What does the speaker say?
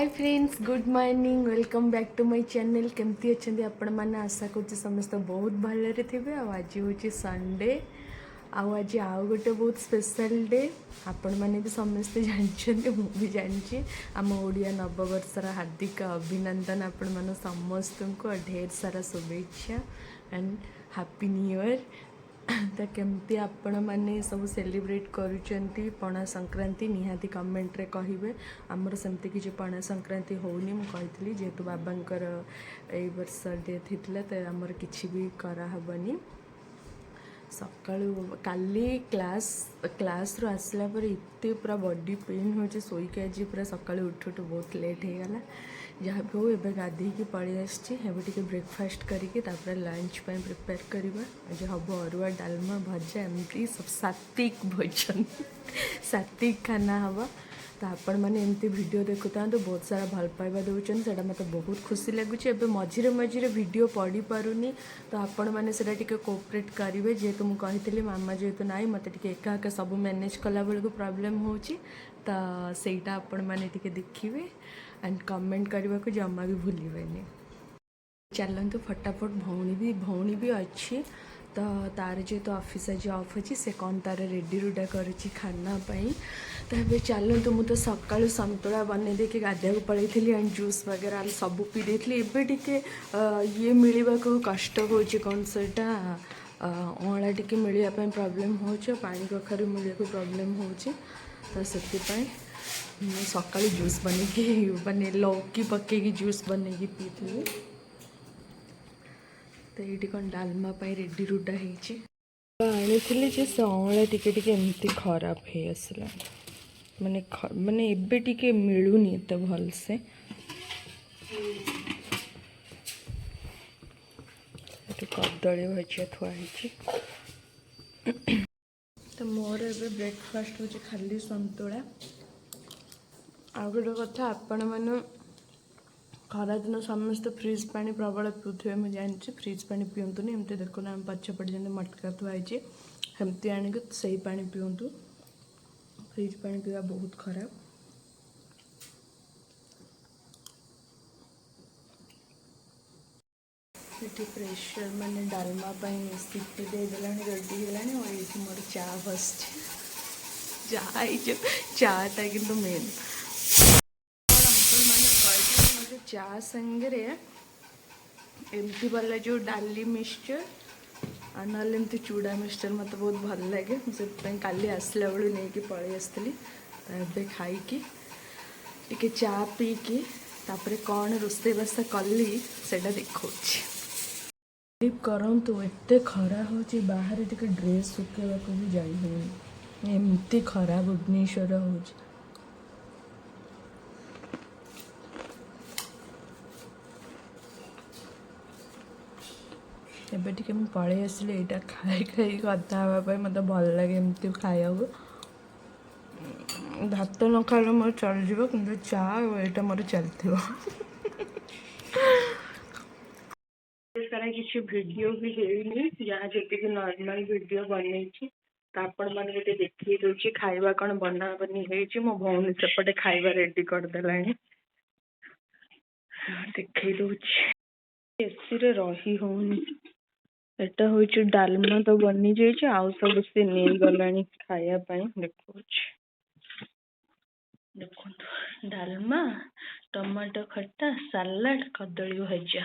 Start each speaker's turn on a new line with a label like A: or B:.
A: Hi friends, good morning, welcome back to my channel. କେମିତି ଅଛନ୍ତି ଆପଣମାନେ? ଆଶା କରୁଛି ସମସ୍ତେ ବହୁତ ଭଲରେ ଥିବେ। ଆଉ ଆଜି ହେଉଛି ସଣ୍ଡେ ଆଉ ଆଜି ଆଉ ଗୋଟେ ବହୁତ ସ୍ପେଶାଲ୍ ଡେ। ଆପଣମାନେ ବି ସମସ୍ତେ ଜାଣିଛନ୍ତି, ମୁଁ ବି ଜାଣିଛି। ଆମ ଓଡ଼ିଆ ନବବର୍ଷର ହାର୍ଦ୍ଦିକ ଅଭିନନ୍ଦନ ଆପଣମାନ ସମସ୍ତଙ୍କୁ ଆଉ ଢେର ସାରା ଶୁଭେଚ୍ଛା ଆଣ୍ଡ ହାପି ନ୍ୟୁ ଇୟର୍। ତ କେମିତି ଆପଣମାନେ ସବୁ ସେଲିବ୍ରେଟ୍ କରୁଛନ୍ତି ପଣା ସଂକ୍ରାନ୍ତି, ନିହାତି କମେଣ୍ଟରେ କହିବେ। ଆମର ସେମିତି କିଛି ପଣା ସଂକ୍ରାନ୍ତି ହେଉନି। ମୁଁ କହିଥିଲି, ଯେହେତୁ ବାବାଙ୍କର ଏଇ ବର୍ଷ ଡେଥ୍ ହେଇଥିଲା, ତ ଆମର କିଛି ବି କରାହେବନି। ସକାଳୁ କାଲି କ୍ଲାସ୍ରୁ ଆସିଲା ପରେ ଏତେ ପୁରା ବଡି ପେନ୍ ହେଉଛି, ଶୋଇକି ଆଜି ପୁରା ସକାଳୁ ଉଠୁ ଉଠୁ ବହୁତ ଲେଟ୍ ହେଇଗଲା। ଯାହା ବି ହଉ, ଏବେ ଗାଧେଇକି ପଳେଇ ଆସିଛି। ଏବେ ଟିକେ ବ୍ରେକଫାଷ୍ଟ କରିକି ତାପରେ ଲଞ୍ଚ ପାଇଁ ପ୍ରିପେୟାର କରିବା। ଆଜି ହେବ ଅରୁଆ, ଡାଲମା, ଭଜା, ଏମିତି ସବୁ ସାତ୍ବିକ ଭୋଜନ, ସାତ୍ବିକ ଖାନା ହେବ। ତ ଆପଣମାନେ ଏମିତି ଭିଡ଼ିଓ ଦେଖୁଥାନ୍ତୁ, ବହୁତ ସାରା ଭଲ ପାଇବା ଦେଉଛନ୍ତି, ସେଇଟା ମୋତେ ବହୁତ ଖୁସି ଲାଗୁଛି। ଏବେ ମଝିରେ ମଝିରେ ଭିଡ଼ିଓ ପଡ଼ିପାରୁନି, ତ ଆପଣମାନେ ସେଇଟା ଟିକେ କୋଅପରେଟ୍ କରିବେ। ଯେହେତୁ ମୁଁ କହିଥିଲି, ମାମା ଯେହେତୁ ନାହିଁ, ମୋତେ ଟିକେ ଏକା ଏକା ସବୁ ମ୍ୟାନେଜ୍ କଲାବେଳକୁ ପ୍ରୋବ୍ଲେମ୍ ହେଉଛି। ତ ସେଇଟା ଆପଣମାନେ ଟିକେ ଦେଖିବେ ଆଣ୍ଡ କମେଣ୍ଟ କରିବାକୁ ଜମା ବି ଭୁଲିବେନି। ଚାଲନ୍ତୁ ଫଟାଫଟ, ଭଉଣୀ ବି ଅଛି, ତ ତାର ଯେହେତୁ ଅଫିସ୍ ଆଜି ଅଫ୍ ଅଛି, ସେ କ'ଣ ତାର ରେଡ଼ି ରୁଡ଼ା କରୁଛି ଖାନା ପାଇଁ। ତ ଏବେ ଚାଲନ୍ତୁ। ମୁଁ ତ ସକାଳୁ ସନ୍ତୁଳା ବନେଇ ଦେଇକି ଗାଧୋଇବାକୁ ପଳେଇଥିଲି ଆଣ୍ଡ ଜୁସ୍ ବଗେରା ସବୁ ପିଇ ଦେଇଥିଲି। ଏବେ ଟିକେ ଇଏ ମିଳିବାକୁ କଷ୍ଟ ହେଉଛି, କ'ଣ ସେଇଟା, ଅଁଳା ଟିକେ ମିଳିବା ପାଇଁ ପ୍ରୋବ୍ଲେମ୍ ହେଉଛି ଆଉ ପାଣି କଖାରୁ ମିଳିବାକୁ ପ୍ରୋବ୍ଲେମ୍ ହେଉଛି। ତ ସେଥିପାଇଁ ମୁଁ ସକାଳୁ ଜୁସ୍ ବନେଇକି, ମାନେ ଲୌକି ପକେଇକି ଜୁସ୍ ବନେଇକି ପିଇଥିଲି। ତ ଏଇଠି କ'ଣ ଡାଲମା ପାଇଁ ରେଡ଼ି ରୁଡ଼ା ହେଇଛି। ଆଣିଥିଲି ଯେ ସେ ଅଁଳା ଟିକେ ଟିକେ ଏମିତି ଖରାପ ହେଇ ଆସିଲାଣି। ମାନେ ଏବେ ଟିକେ ମିଳୁନି ଏତେ ଭଲସେ। ଏଠି କଦଳୀ ଭଜିଆ ଥୁଆ ହେଇଛି। ତ ମୋର ଏବେ ବ୍ରେକଫାଷ୍ଟ ହେଉଛି ଖାଲି ସନ୍ତୁଳା। ଆଉ ଗୋଟେ କଥା, ଆପଣମାନେ ଖରାଦିନ ସମସ୍ତେ ଫ୍ରିଜ୍ ପାଣି ପ୍ରବଳ ପିଉଥିବେ, ମୁଁ ଜାଣିଛି। ଫ୍ରିଜ୍ ପାଣି ପିଅନ୍ତୁନି। ଏମିତି ଦେଖୁନ, ଆମ ପଛପଟେ ଯେମିତି ମଟକା ଥୁଆ ହେଇଛି, ସେମିତି ଆଣିକି ସେଇ ପାଣି ପିଅନ୍ତୁ। ଫ୍ରିଜ୍ ପାଣି ପିଇବା ବହୁତ ଖରାପ। ଏଠି ପ୍ରେସର୍ ମାନେ ଡାଲମା ପାଇଁ ସିଟି ଦେଇଦେଲାଣି, ରେଡ଼ି ହେଇଗଲାଣି। ଆଉ ଏଇଠି ମୋର ଚା ବସିଛି। ଚା, ଏଇ ଯେଉଁ ଚାଟା କିନ୍ତୁ ମେନ୍। ଆପଣମାନେ କହିଥିଲେ, ମୋତେ ଚା ସାଙ୍ଗରେ ଏମିତି ବାଲା ଯେଉଁ ଡାଲି ମିକ୍ସଚର୍ ଆଉ ନହେଲେ ଏମିତି ଚୁଡ଼ା ମିକ୍ସଚର୍ ମୋତେ ବହୁତ ଭଲ ଲାଗେ। ମୁଁ ସେଥିପାଇଁ କାଲି ଆସିଲା ବେଳୁ ନେଇକି ପଳେଇ ଆସିଥିଲି। ତ ଏବେ ଖାଇକି ଟିକେ ଚା ପିଇକି ତାପରେ କ'ଣ ରୋଷେଇବାସ କଲି, ସେଇଟା ଦେଖାଉଛି। କରନ୍ତୁ, ଏତେ ଖରା ହେଉଛି ବାହାରେ, ଟିକେ ଡ୍ରେସ୍ ଶୁଖେଇବାକୁ ବି ଯାଇ ହେଉନି। ଏମିତି ଖରା ଭୁବନେଶ୍ୱର ହେଉଛି। ଏବେ ଟିକେ ମୁଁ ପଳେଇ ଆସିଲି ଏଇଟା ଖାଇ ଖାଇ କଥା ହେବା ପାଇଁ। ମୋତେ ଭଲ ଲାଗେ ଏମିତି ଖାଇବାକୁ। ଭାତ ନ ଖାଇଲେ ମୋର ଚଳିଯିବ, କିନ୍ତୁ ଚା ଆଉ ଏଇଟା ମୋର ଚାଲିଥିବ। ସାରା କିଛି ଭିଡ଼ିଓ ବି ହେଇନି, ଯାହା ଯେତିକି ନର୍ମାଲ ଭିଡ଼ିଓ ବନେଇଛି। ତ ଆପଣମାନଙ୍କୁ ଟିକେ ଦେଖେଇ ଦଉଛି ଖାଇବା କ'ଣ ବନା ବନି ହେଇଛି। ମୋ ଭଉଣୀ ସେପଟେ ଖାଇବା ରେଡ଼ି କରିଦେଲାଣି, ଦେଖେଇ ଦଉଛି। ଏସିରେ ରହି ହଉନି। ଏଟା ହେଉଛି ଡାଲମା ତ ବନିଯାଇଛି, ଆଉ ସବୁ ସେ ନେଇଗଲାଣି ଖାଇବା ପାଇଁ। ଦେଖଉଛି, ଦେଖନ୍ତୁ, ଡାଲମା, ଟମାଟୋ ଖଟା, ସାଲାଡ଼, କଦଳୀ ଭଜା।